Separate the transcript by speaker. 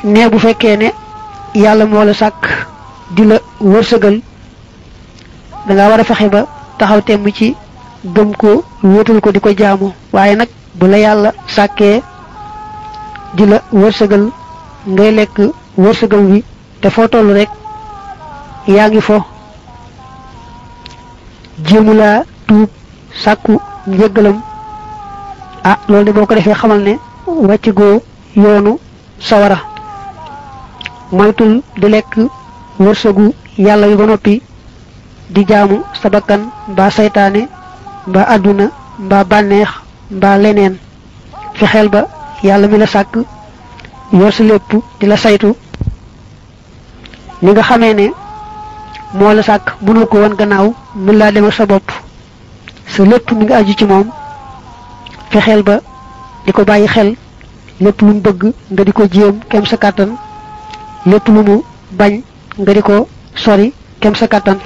Speaker 1: ne bu fekkee ne yàlla moo la sàkk di la wërsëgal da nga war a fexe ba taxaw temm ci gëm ko wéetal ko di ko jaamu waaye nag bu la yàlla sàkkee di la wërsëgal ngay lekk wërsëgal wi te foo toll rek yaa ngi fo jéemu laa tuub sàkku njëggalam ah loolu de boo ko defee xamal ne wàcc goo yoonu sawara moytul di lekk wërsëgu yàlla yu ba noppi di jaamu sa bakkan mbaa saytaane mbaa àdduna mbaa bànneex mbaa leneen fexeel ba yàlla mi la sàkk yor sa lépp di la saytu ni nga xamee ne moo la sàkk mënoo ko woon gannaaw mën laa demal sa bopp sa lépp mi nga aju ci moom fexeel ba di ko bàyyi xel lépp lu mu bëgg nga di ko jéem kem sa kàttan lépp lu mu bañ nga di ko sori kem sa kàttan